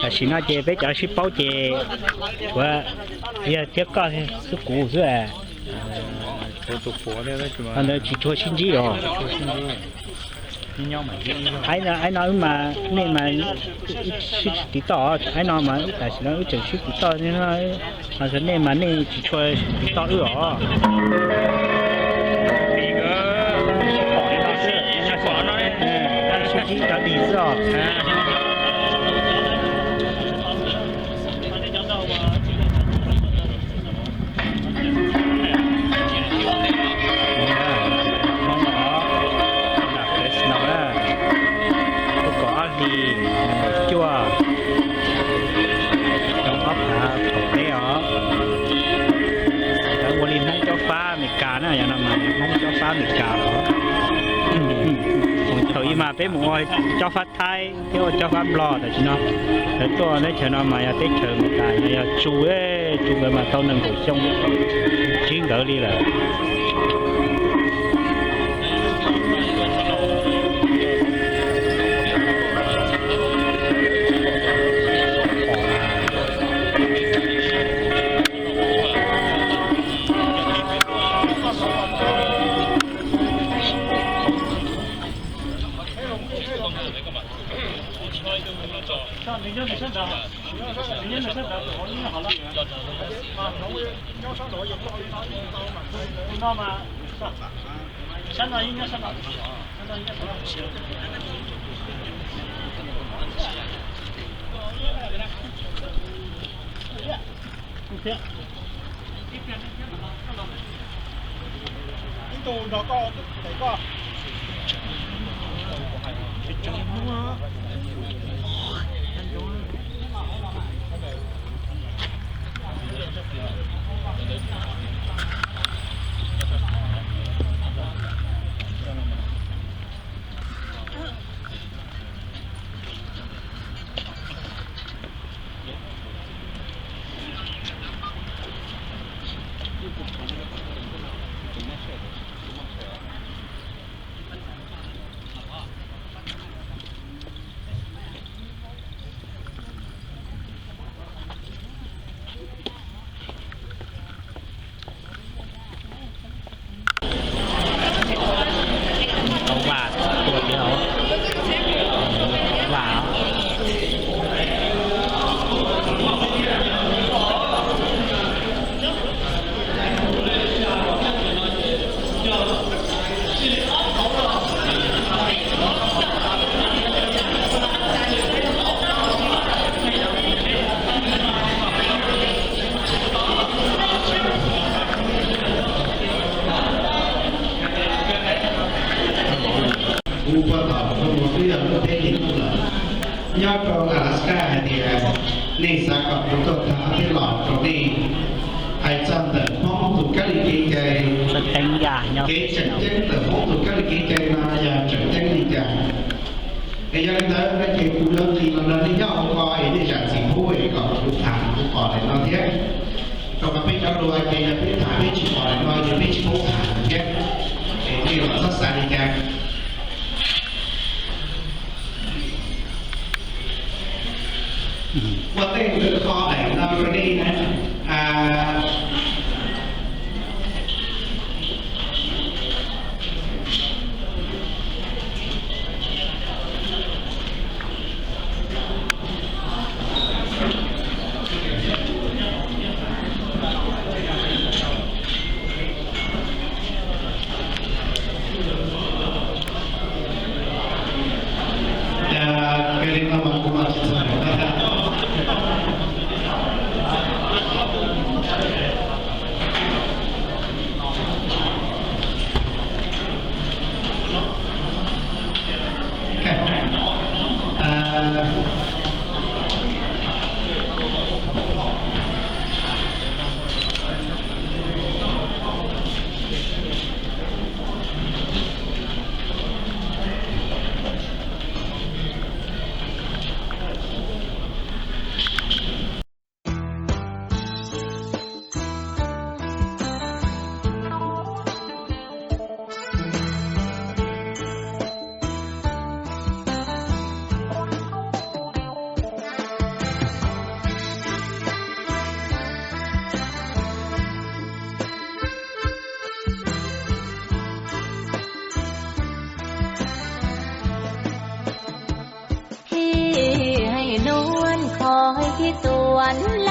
Tam sim no ces peb cov sib paub ces tshuav yog thiab koj xwb, kuv xwb. Ntawd tsis tshua sib ntsib os. Aib no wb mas nej mas sib tiv toj, aib no mas tam sim no wb tseem sib tiv toj, ho nej mas nej tsis tshua tiv toj wb os. Sib ntsib cov lis xwb os. Hmoob os, Fresno na, kaum ob hlis, kaum cuaj, xyoo ob phav kaum peb os. Lawv ua li Hmoob Cob Fab Amelikas na, yog no mas Hmoob Cob Fab Amelikas los. Thaum ub mas peb mus ua Cob Fab Thaib thiab ua Cob Fab Nplog, tam sim no lawv tuaj teb chaws no mas yog teb chaws Amelikas, yog Tsu, Tsu nkawd mas tau nees nkaum xyoo ntsib nkawd li lawm. Tau vam tuaj thiab os. Tau vam. Kuv puag tom kuv mus twb yog lub peb hlis ntuj lawm. Nyob rau Alaska hais tias nej xav kom kuv tuaj tham thiab los rau nej hais txog ntawm Hmoob tus kab li kev cai, kev tseem ceeb ntawm Hmoob tus kab li kev cai no yog tseem ceeb li cas. Es yog li ntawd no ces kuv yuav nqis los nrog nej nyob hauv ko es nej zam txim pub es kom kuv tham kuv pom daim no thiab. Rau qhov peb cov hluas ces yog peb tham peb tsis pom daim no ces peb tsis paub tham thiab. Es nej los txhob xav li cas. Ua ntej kuv qhia daim no rau nej na. ua neej